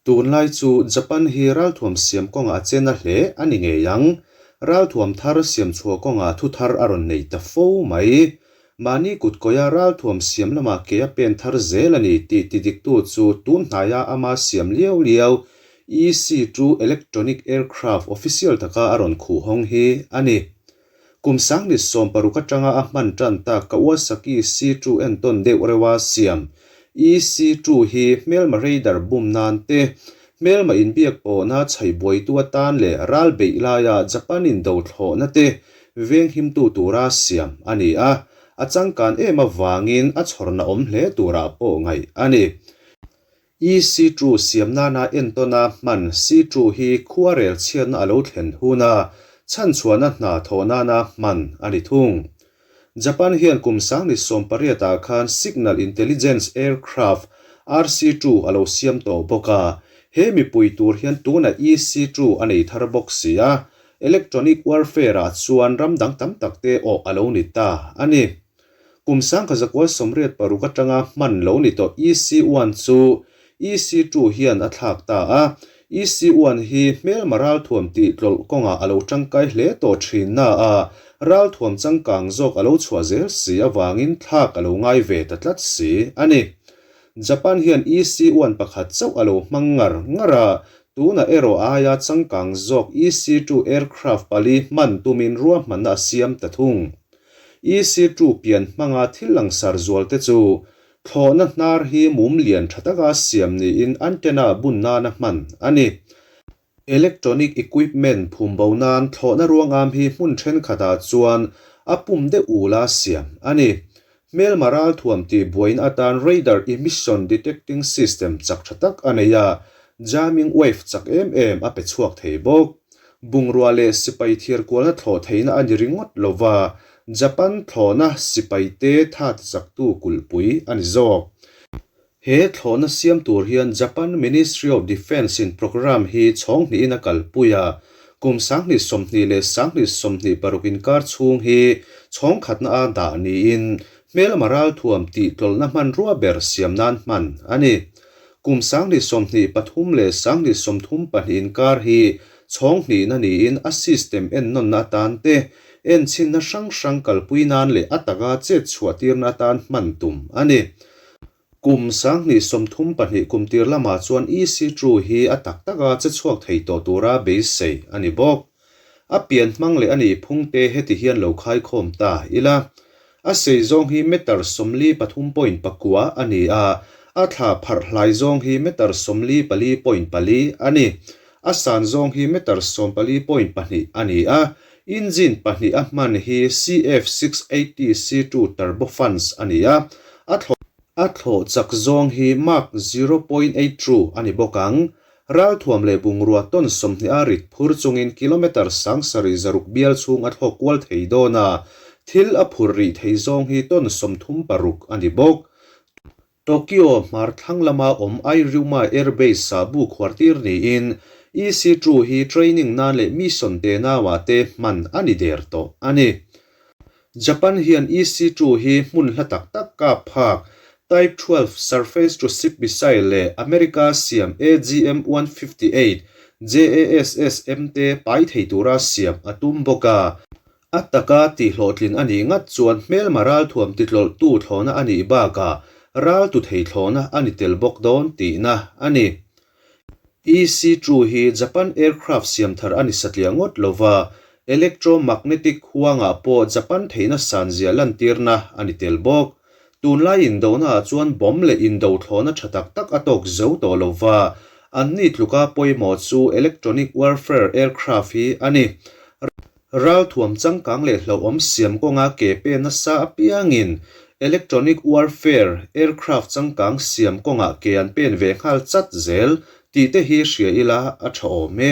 Tunlai chu Japan hi ralthuam siam kawngah a che na hle a ni ngei ang. Ralthuam thar siam chhuah kawngah thu thar a rawn nei ta fo mai. Mahni kut kawia ralthuam siam lamah ke a pen thar zel a ni tih tidiktu chu tun hnaia ama siam liau liau EC-2 Electronic Aircraft official taka a rawn khuh hawng hi a ni. Kum 2016 atanga a hman tan tak Kawasaki C2 entawn deuh reuha siam EC2 hi hmelma radar bum nan te, hmelma inbiak pawhna chhaihbuaitu atan leh ral beih laia Japan in do thlawhna te venghimtu tura siam a ni a, a changkan em avangin a chhawrna awm hle turah pawh ngaih a ni. EC2 siam nana entawna hman C2 hi khuarel chhiatna a lo thlen huna chhanchhuahna hna thawh nana hman a ni thung. Japan hian kum 2018 ah khan Signal Intelligence Aircraft RC2 a lo siam tawh bawk a, he mipui tur hian tunah EC2 a nei thar bawk si a, electronic warfare ah chuan ram dang tam tak te awh a lo ni ta a ni. Kum 1986 atanga hman lo ni tawh EC1 chu EC2 hian a thlak ta a. EC1 hi hmelma ralthuam tih tlawlh kawngah a lo tangkai hle tawh thin na a, ralthuam changkang zawk a lo chhuah zel si avangin thlak a lo ngai ve ta tlat si a ni. Japan hian EC1 pakhat chauh a lo hmang ngar ngar a, tunah erawh aia changkang zawk EC2 aircraft pali hman tumin ruahmanna a siam ta thung. EC2 pian hmanga thil langsar zual te chu thlawhna hnar hi mum lian tha taka siam niin antenna bun nana hman a ni. Electronic equipment phum bo nan thlawhna ruangam hi hmun thenkhatah chuan a pum deuh ula siam a ni. Hmelma ralthuam tih buaina atan radar emission detecting system chak tha tak a nei a, jamming wave chak em em a pe chhuak thei bawk. Bungrua leh sipai thiar kualna thlawh theihna a ni ringawt lo va, Japan thlawhna sipaite tha tichaktu kulhpui a ni zawk. He thlawhna siam tur hian Japan Ministry of Defence in programme hi chhawng hnihin a kalpui a, kum 2020 leh 2026 inkar chhung hi chhawng khatna a dah niin hmelma ralthuam tih tlawlhna hmanrua ber siam nan hman a ni. Kum 2023 leh 2032 inkar hi chhawng hnihna niin a system ennawnna atan te, enchhinna hrang hrang kalpui nan leh a taka chet chhuah tirna atan hman tum a ni. Kum 2032 kum tir lamah chuan EC2 hi a tak taka che chhuak thei tawh tura beisei a ni bawk. A pian hmang leh a nih phung te heti hian lo khaikhawm ta ila. A sei zawng hi meter 43.9 a ni a, a thla pharh hlai zawng hi meter 44.4 a ni. A san zawng hi meter 14.2 a ni a, engine pahnih a hman hi CF680C2 turbofans a ni a, a thlawh a thlawh chak zawng hi Mach 0.82 a ni bawk ang. Ralthuam leh bungrua ton 20 a rit phur chungin kilometre 7600 bial chhung a thlawk kual thei dawn a, thil a phur rih thei zawng hi ton 36 a ni bawk. Tokyo hmar thlang lama awm Iruma Air Base ah bu khuar tir niin EC2 hi training nan leh mission te nauah te hman a ni der tawh a ni. Japan hian EC2 hi hmun hla tak tak kap phak Type 12 surface to ship missile leh America siam AGM-158 JASSM te pai thei tura siam a tum bawk a. A taka tihhlawhtlin a nih ngat chuan hmelma ralthuam titlawlhtu thlawhna a nih bakah ral tu thei thlawhna a ni tel bawk dawn tihna a ni. EC2 hi Japan aircraft siam thar a ni satliah ngawt lova, electromagnetic huangah pawh Japan theihna sanzia lantirna a ni tel bawk. Tunlai indonaah chuan bomb leh indo thlawhna tha tak tak a tawk zo tawh lova, anni tluka pawimawh chu electronic warfare aircraft hi a ni. Ralthuam changkang leh hlauhawm siam kawnga ke pe nasa apiangin electronic warfare aircraft changkang siam kawngah ke an pen ve nghal chat zel tih te hi hria ila a tha awm e.